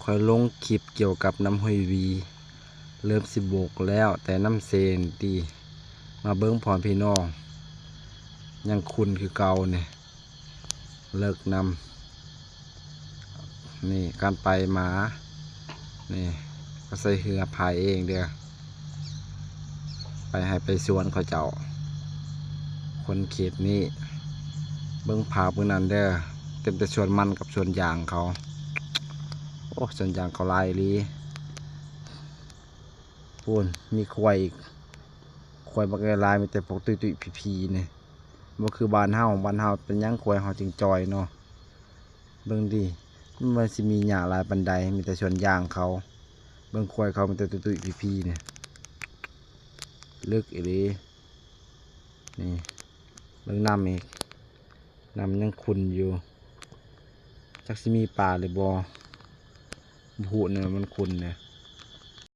ຂ້ອຍລົງຄລິບກ່ຽວກັບນ້ຳຫ້ວຍວີ ເລີ່ມຊິບົກແລ້ວ ແຕ່ນ້ຳເຊນຕິ ມາເບິ່ງພໍ່ແມ່ພີ່ນ້ອງ ຍັງຂຸ່ນຄືເກົ່ານີ້ ເລິກນຳ ນີ້ ການໄປມາ ນີ້ ກໍໃຊ້ເຮືອພາຍເອງເດີ້ ໄປໄຮ່ໄປສວນເຂົາເຈົ້າ ຄົນເຂດນີ້ ເບິ່ງພາບມື້ນັ້ນເດີ້ ເຕັມແຕ່ສວນມັນກັບສວນຢາງເຂົາ ໂອ້ ສວນຢາງເຂົາຫຼາຍອີ່ຫຼີ ພຸ້ນ ມີຄວາຍອີກ ຄວາຍບັກຫຼາຍໆ ມີແຕ່ພວກຕຸ້ຍໆ ພີໆ ນີ້ ບໍ່ຄືບ້ານເຮົາ ບ້ານເຮົາເປັນຫຍັງຄວາຍເຮົາຈຶ່ງຈ່ອຍເນາະ ເບິ່ງຕິ ມັນຊິມີຫຍ້າຫຼາຍປານໃດ ມີແຕ່ສວນຢາງເຂົາ ເບິ່ງຄວາຍເຂົາມີແຕ່ຕຸ້ຍໆ ພີໆ ນີ້ ເລິກອີ່ຫຼີ ນີ້ ເບິ່ງນ້ຳອີກ ນ້ຳຍັງຂຸ່ນຢູ່ ຈັກຊິມີປາຫຼືບໍ່ ບໍ່ຮູ້ນະ ມັນຂຸ່ນນະ.